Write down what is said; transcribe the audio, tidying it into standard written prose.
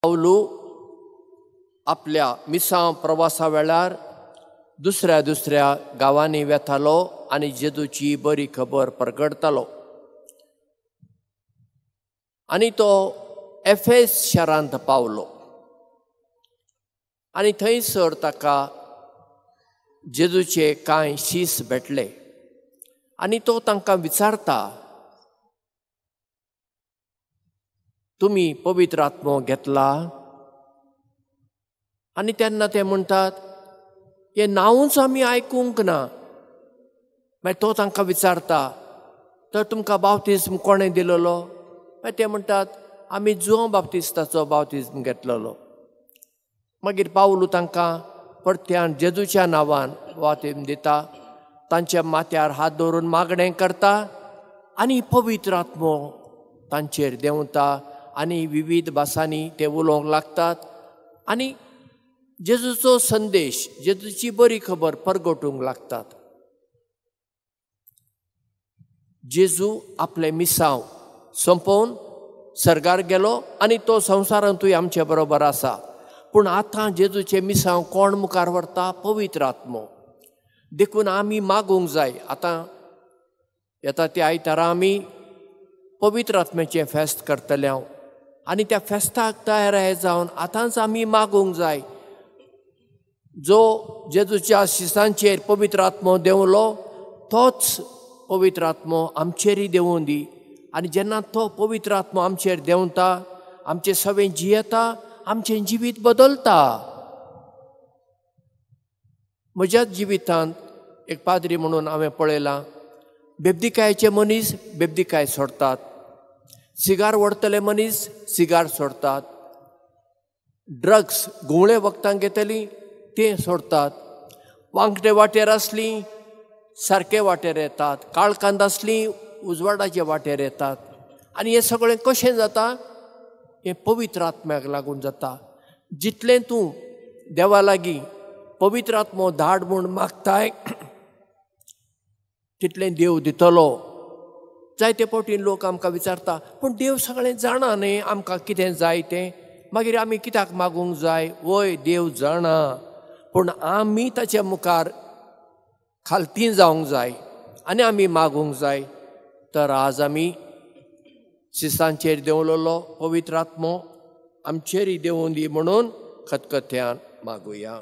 पावलू आपल्या मिसांव प्रवासा वेळार दुसऱ्या दुसऱ्या गांवांनी वेतालो आनी जेजूची बरी खबर परगडतालो आनी तो एफेस शारांत पावलो आनी थंयसर ताका जेजूचे कांय शीस भेटले आनी तो तांकां विचारता, तुमी पवित्र आत्मो घेतला? आनी तेन्ना ते म्हणटात, हें नांवूच आमी आयकूंक ना. मागीर तो तांकां विचारता, तर तुमकां बावतिज्म कोणें दिलेलो? मागीर ते म्हणटात, आमी जुआंव बाप्तिस्ताचो बावतिज्म घेतलेलो. मागीर पावलू तांकां परत्यान जेजूच्या नांवान बावतिज्म दिता, तांच्या माथ्यार हात दवरून मागणें करता आनी पवित्र आत्मो तांचेर देंवता आनी विविध भासांनी ते उलोवंक लागतात आनी जेजूचो संदेश, जेजूची बरी खबर परगटूंक लागतात. जेजू आपलें मिसांव सोंपोवन सर्गार गेलो आनी तो संवसारांतूय आमचे बरोबर आसा. पूण आतां जेजूचें मिसांव कोण मुखार व्हरता? पवित्र आत्मो. देखून आमी मागूंक जाय. आतां येता त्या आयतारा आमी पवित्र आत्म्याचें फेस्त करतले हांव आनी त्या फेस्ताक तयार जावन आतांच आमी मागूंक जाय. जो जेजूच्या शिसांचेर पवित्र आत्मो देंवलो तोच पवित्र आत्मो आमचेरय देंवूं दी. आनी जेन्ना तो पवित्र आत्मो आमचेर देंवता, आमचें सगळें जियेता, आमचें जिवीत बदलता. म्हज्याच जिवितांत एक पाद्री म्हणून हांवें पळयलां, बेबदीकायेचे मनीस बेबदीकाय सोडटात, सिगार ओडटले मनीस सिगार सोडटात, ड्रग्स घुंवळे वखदां घेतलीं तें सोडटात, वांकटे वाटेर आसलीं सारके वाटेर येतात, काळखांत आसलीं उजवाडाचे वाटेर येतात. आनी हें सगळें कशें जाता? हें पवित्र आत्म्याक लागून जाता. जितलें तूं देवा लागीं पवित्र आत्मो धाड म्हूण मागताय तितलें देव दितलो. जायते फावटी लोक आमकां विचारता, पूण देव सगळें जाणा न्ही आमकां कितें जाय तें, मागीर आमी कित्याक मागूंक जाय? वय, देव जाणा, पूण आमी ताच्या मुखार खालती जावंक जाय आनी आमी मागूंक जाय. तर आज आमी शिसांचेर देंवलेलो पवित्र आत्मो आमचेरय देंवूं दी म्हणून खतखत्यान मागुया.